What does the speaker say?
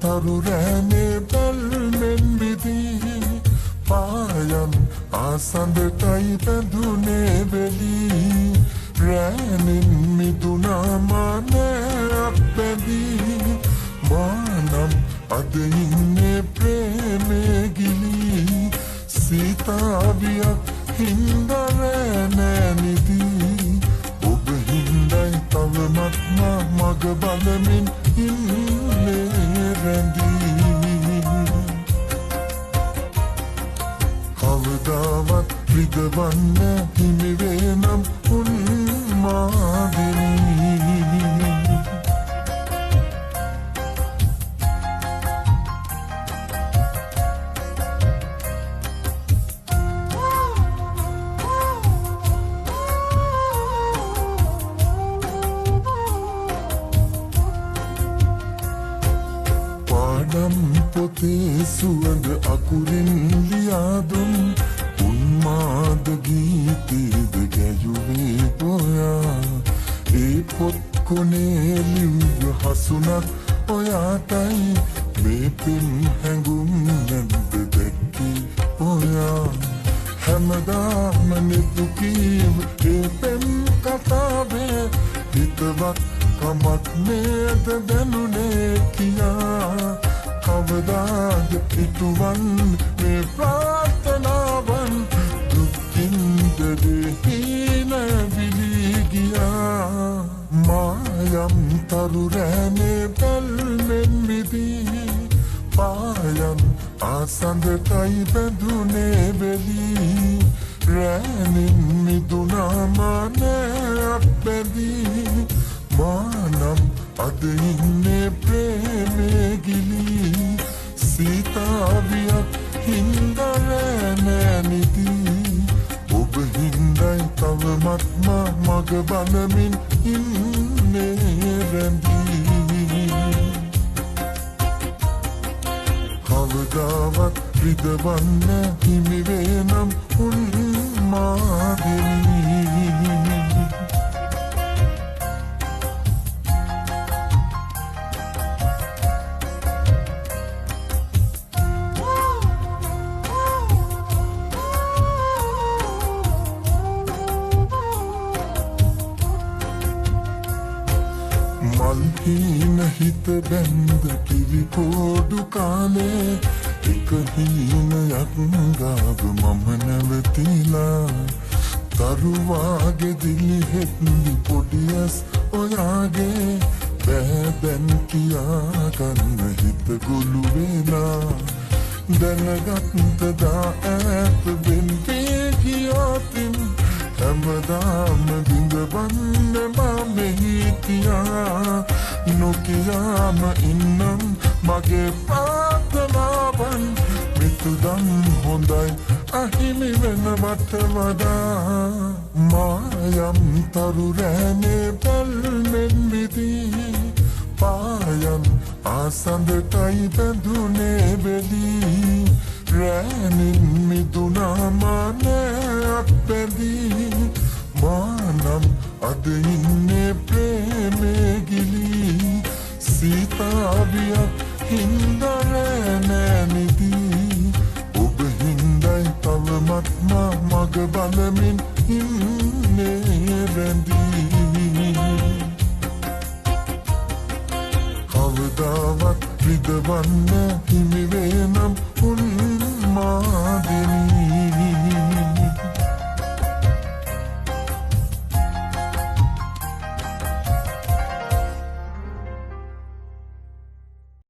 තරු රැනේ බැල්මෙන් මිදී පායන් ආසඳටයි බැඳුනේ වෙලී රැනින් මිදුණා මා නෑ බැඳී මා නම් අද ඉන්නේ ප්‍රේමේ ගිලී සීතාවියක් හින්දා රෑ නෑ නිදී ඔබ හින්දයි තවමත් මා මග බලමින් ඉන්නේ රැඳී කවදාවත් රිදවන්න හිමි වේ නම් උන්මාදිනී. පාඩම් පොතේ සුවඳ අකුරින් ලියා දුන් උන්මාද ගීතේද ගැයුවේ ඔයා ඒ පොත් කොනේ ලිව්ව හසුනක් ඔයාටයි මේ පෙම් හැඟුම් නැද්ද දැක්කේ ඔයා හැමදාම නිදුකීව ඒ පෙම් කතාවේ හිතවත් කමක් නේද දැනුනේ කියා කවදාද පිටුවන් මේ ප්‍රාර්ථනාවන් දුකින්දද හීන විලී ගියා මායම් තරු රැනේ බැල්මෙන් මිදී පායන් ආසඳටයි බැඳුනේ වෙලී රැනින් මිදුණා මා නෑ බැඳී මා නම් අද ඉන්නේ ප්‍රේමේ ගිලී සීතාවියක් හින්දා රෑ නෑ නිදී ඔබ හින්දයි තවමත් මා මග බලමින් ඉන්නේ රැඳී කවදාවත් රිදවන්න හිමි වේ නම් උන්මාදිනී. මල් හීන හිත බැඳ කිරි කෝඩු කාලේ එක හීනයක් ගාව මම නැවතිලා තරුවාගේ දිලිහෙත්නි පොඩි ඇස් ඔයාගේ බෑ දැන් කියා ගන්න හිත ගොළු වෙලා දැනගත්ත දා ඈත වෙන් වී ගියාතින් හැමදාම බිඳවන්න මා මෙහි තියා නොකියාම ඉන්නම් මගේ ප්‍රාර්ථනාවන් මිතුදන් හොඳයි අහිමි වෙනවට වඩා මායම් තරු රැනේ බැල්මෙන් මිදී පායන් ආසඳටයි බැඳුනේ වෙලී රැනින් මිදුණා මා නෑ බැඳී මා නම් අද ඉන්නේ ප්‍රේමේ ගිලී සීතාවියක් හින්දා රෑ නෑ නිදී ඔබ හින්දයි තවමත් මා මග බලමින් ඉන්නේ රැඳී කවදාවත් රිදවන්න හිමි වේ නම් උන්මාදිනී.